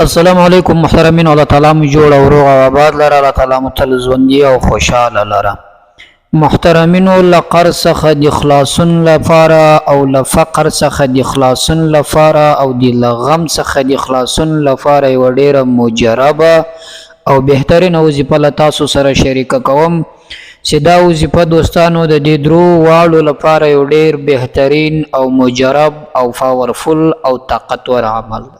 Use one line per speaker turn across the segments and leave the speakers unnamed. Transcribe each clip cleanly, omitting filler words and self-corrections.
السلام علیکم محترمین، الله تعالی مو جوړ او روغ او آباد لره، الله تعالی مو تل ژوندي او خوشحاله لره. محترمینو، له قرض څخه د خلاصون لپاره او له فقر څخه د خلاصون لپاره او د له غم څخه د خلاصون لپاره یوه ډېره مجربه او بهترینه وظیفه له تاسو سره شریکه کوم، چې دا وظیفه دوستانو د دې درو واړو لپاره یو ډېر بهترین او مجرب او پاورفل او طاقتور عمل ده.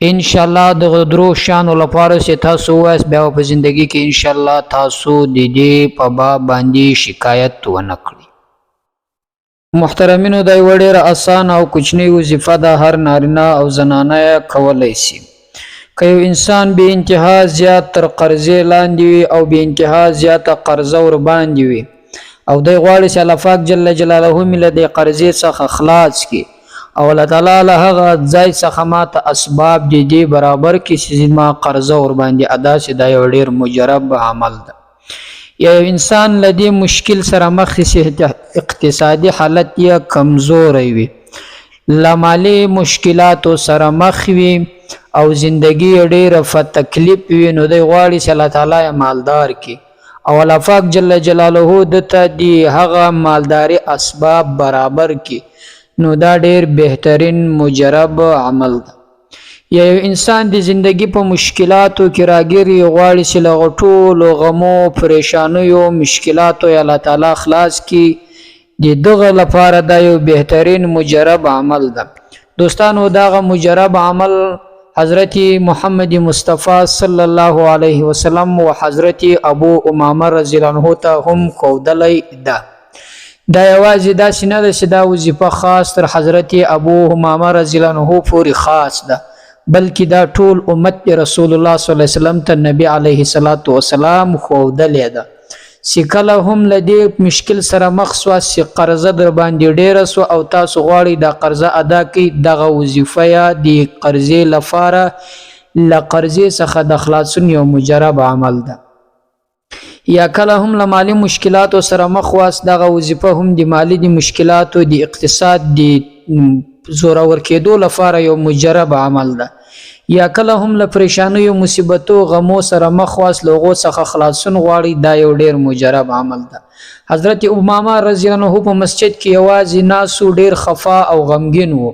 ان شاء الله دغه درو شیانو لپاره چې تاسو ووایاست، بیا په زندگی کې ان شاء الله تاسو د دې په باب باندې شکایت ونه کړئ. محترمینو، دا یوه ډېره اسانه او کوچنۍ وظیفه ده، هر نارینه او زنانه یې کولی شي. که یو انسان بې انتها زیات تر قرضې لاندې وي او بې انتها زیاته قرضه ورباندې وي او دی غواړي چې الله پاک جل جلاله مې له دې قرضې څخه خلاص کړي او الله تعالی له هغه ځای څخه ما ته اسباب د دې برابر کړي چې زما قرضه ورباندې ادا شي، دا یو ډېر مجرب عمل ده. یا یو انسان له دې مشکل سره مخ شي، اقتصادي حالت یې کمزوری وي، له مالي مشکلاتو سره مخ وي او زندگی یې ډېره په تکلیف وي، نو دی غواړي چې الله تعالی یې مالدار کړي او الله پاک جل جلاله ده ته دي هغه مالداري اسباب برابر کړي، نو دا ډېر بهترین مجرب عمل ده. یا یو انسان د زندگی په مشکلاتو کې راګیر وي، غواړي چې له هغو ټولو غمو، پریشانیو، مشکلاتو یې الله تعالی خلاص کړي، د دغه لپاره دا یو بهترین مجرب عمل ده. دوستانو، دغه مجرب عمل حضرت محمد مصطفی صلی الله علیه وسلم و حضرت ابو امامه رضی الله عنه ته هم ښودلی ده. دا یوازې داسې نه ده چې دا وظیفه خاص تر حضرت ابو امامه رضی الله عنه پورې خاص ده، بلکې دا ټول امت رسول الله صلی الله علیه وسلم ته نبی علیه الصلاة والسلام ښودلې ده، چې کله هم له دې مشکل سره مخ سوه چې قرضه در باندې ډېره سوه او تاسو غواړئ دا قرضه ادا کړئ، دغه وظیفه یا د قرضې لپاره له قرضې څخه د خلاصون یو مجرب عمل ده. یا کله هم له مالي مشکلاتو سره مخ واست، دغه وظیفه هم د مالي د مشکلاتو، د اقتصاد د زورور کېدو لپاره یو مجرب عمل ده. یا کله هم له پریشانیو، مصیبتو، غمو سره مخ واست، له هغو څخه خلاصون غواړي، دا یو ډېر مجرب عمل ده. حضرت امامه رضی الله عنه په مسجد کې یوازې ناست و، ډېر خفه او غمګین و.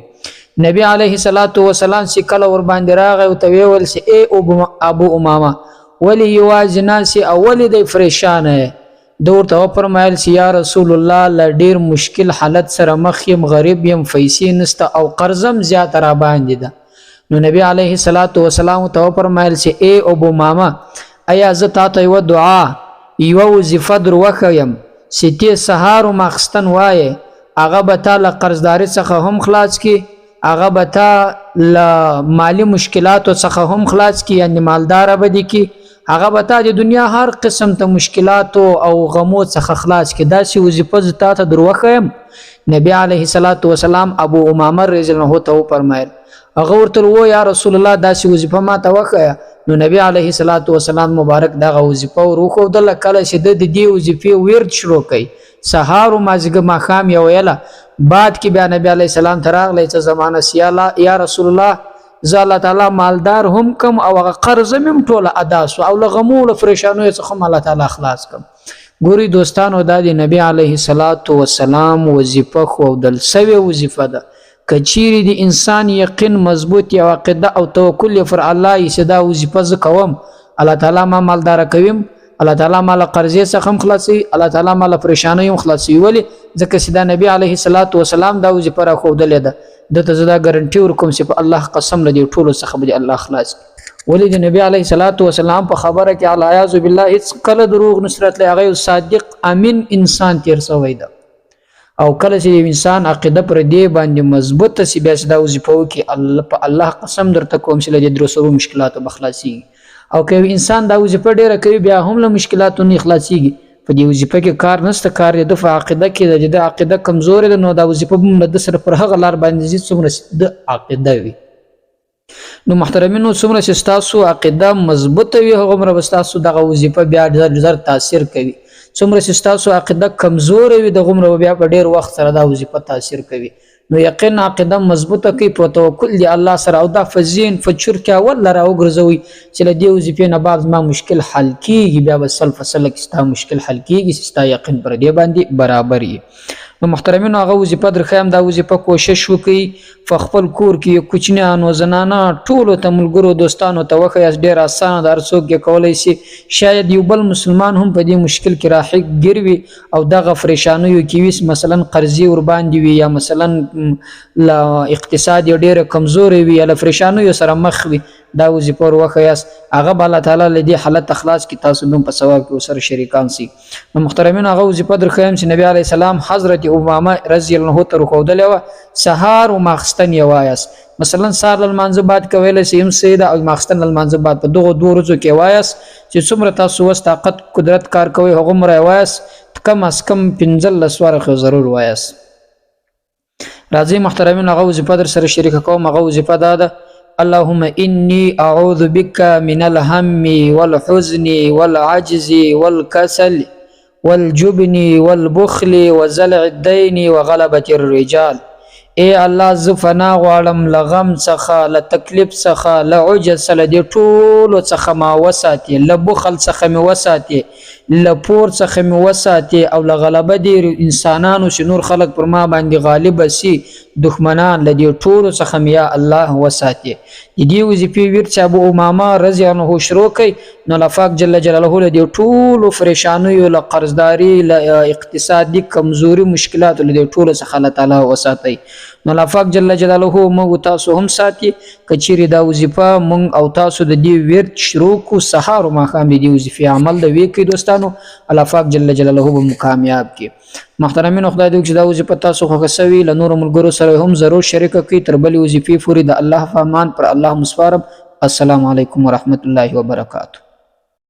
نبی علیه الصلاة والسلام چې کله ورباندې راغی، ورته ویې ویل چې ای ابو امامه، ولې یوازې ناست یې او ولې دی پریشانه یې؟ ده ورته وفرمایل چې یا رسول الله، له ډېر مشکل حالت سره مخ یم، غریب یم، پیسې نشته او قرضه هم زیاته راباندې ده. نو نبی علیه الصلاة والسلام ورته وفرمایل چې ای ابو ماما، ایا زه تا ته یوه دعا، یوه وظیفه در وښیم چې تې سهار و ماخستن وایې، هغه به تا له قرضداري څخه هم خلاص کړي، هغه به تا له مالي مشکلاتو څخه هم خلاص کړي، یعنې مالداره به دې کړي، هغه به تا د دنیا هر قسم ته مشکلاتو او غمو څخه خلاص کړي، داسې وظیفه زه تا ته در وښیم؟ نبی علیه الصلاة والسلام ابو امامه رضی الله عنه ته وفرمایل. هغه ورته وو یا رسول الله، داسې وظیفه ما ته وښیه. نو نبی علیه الصلاة والسلام مبارک دغه وظیفه ور وښودله. کله چې ده د دې وظیفې ورد شروع کړي، سهار و مازدیګر ماښام یې ویله، بعد کې بیا نبی علیه السلام ته راغلی څه زمانه سیاله، یا رسول الله، زه الله تعالی مالدار هم کم او هغه قرض مې هم ټوله ادا سو او له غمو له پریشانیو څخه هم الله تعالی خلاص کم. ګوري دوستانو، دا د نبی علیه الصلاة والسلام وظیفه ښودل سوې وظیفه ده. که چیرې د انسان یقین مضبوط او عقیده او توکل یې پر الله وي چې دا وظیفه زه کوم، الله تعالی ما مالداره کویم، الله تعالی ما له قرضې څخه هم خلاصوي، الله تعالی ما له پریشانۍ هم خلاصوي. ولې؟ ځکه چې دا نبی علیه الصلاة والسلام دا وظیفه راښودلې ده. ده ته زه دا ګارنټي ورکوم چې په الله قسم، له دې ټولو څخه به دې الله خلاص کړي. ولې؟ د نبی علیه الصلاة والسلام په خبره کې العیاذ بالله هیڅ کله دروغ نشي راتلی. هغه یو صادق امین انسان تیر سوی ده. او کله چې یو انسان عقیده پر دې باندې مضبوطه سي، بیا چې دا وظیفه وکړي، الله په الله قسم درته کوم چې له دې درو سرو مشکلاتو به خلاصېږي. او که یو انسان دا وظیفه ډېره کوي، بیا هم له مشکلاتو نه خلاصېږي، په دې وظیفه کې کار نشته، کار د ده په عقیده کې ده. چې د عقیده کمزورې ده، نو دا وظیفه هم له ده سره پر هغه لار باندې ځي څومره چې د عقیده وي. نو محترمینو، څومره چې ستاسو عقیده مضبوطه وي، هغومره به ستاسو دغه وظیفه بیا ډېر زر تاثیر کوي. څومره چې ستاسو عقیده کمزورې وي، دغومره به بیا په ډېر وخت سره دا وظیفه تاثیر کوي. نو یقین عقیده مضبوطه کړئ په توکل دی الله سره، او دا په ذهن په چور کې اول له راوګرځوئ چې له دې وظیفې نه بعد زما مشکل حل کیږي، بیا به سل په سله کې ستا مشکل حل کیږي چې ستا یقین پر دې باندې برابر وي. نو محترمینو هغه وظیفه درښایم، دا وظیفه کوشش وکړئ په خپل کور کې کوچنیانو زنانه ټولو ته ملګرو دوستانو ته وښیاست، ډېر اسانه ده، هر څوک یې کولی شي. شاید یو بل مسلمان هم په دې مشکل کې راحق ګیر وي او دغه پریشانیو کې وي، مثلا قرضې ورباندې وي، یا مثلا له اقتصاد یې ډېره کمزوری وي، یا له پریشانیو سره مخ وي، دا وظیفه ور وښیاست، هغه به الله تعالی له دې حالته خلاص کړي، تاسو به هم په ثواب کې ورسره شریکان سئ. نو محترمینو هغه وظیفه درښیم چې نبی علیه السلام حضرت امامه رضی الله عنه ته ورښودلې وه، سهار او ماخستن یې وایاست. مثلا سهار له لمانځه بعد که ویلی سئ هم صحیح ده، او ماخستن له لمانځه بعد په دغو دوو ورځو کې وایاست چې څومره تاسو وس طاقت قدرت کار کوئ هغومره یې وایاست، کم از کم 15 واره خو ضرور وایاست. راځئ محترمین هغه وظیفه در سره شریکه کوم، هغه وظیفه دا ده: اللهم انی اعوذ بک من الهم والحزن والعجز والکسل والجبن والبخل وزلع الدین وغلبة الرجال. ای الله زه فنا غواړم له غم څخه، له تکلیف څخه، له عجز څخه، له دې ټولو څخه ما وساتې، له بخل څخه مې وساتې، له پور څخه مې وساتې، او له غلبه ډېرو انسانانو چې نور خلک پر ما باندې غالبه سي دښمنان، له دې ټولو څخه مې یا الله وساتې. د دې وظیفې ورد چې ابو امامه رضی الله عنه شروع کړي، نو الله پاک جل جلاله له دې ټولو پریشانیو، له قرضداري، له اقتصادي کمزوري مشکلاتو، له دې ټولو څخه الله تعالی وساتي. نو الله پاک جل جلاله موږ تاسو هم ساتي که چیرې دا وظیفه موږ او تاسو د دې ورد شروع کو، سهار او ماښام د دې وظیفې عمل د وی کوي دوستانو، الله پاک جل جلاله به مو کامیاب کړي. محترمینو خدای دې وکړي چې دا وظیفه تاسو خوښه سوي، له نورو ملګرو سره هم ضرور شریکه کړئ. تر بلې وظیفې پورې د الله په امان پر الله مو سپارم. السلام علیکم ورحمت الله وبرکاته.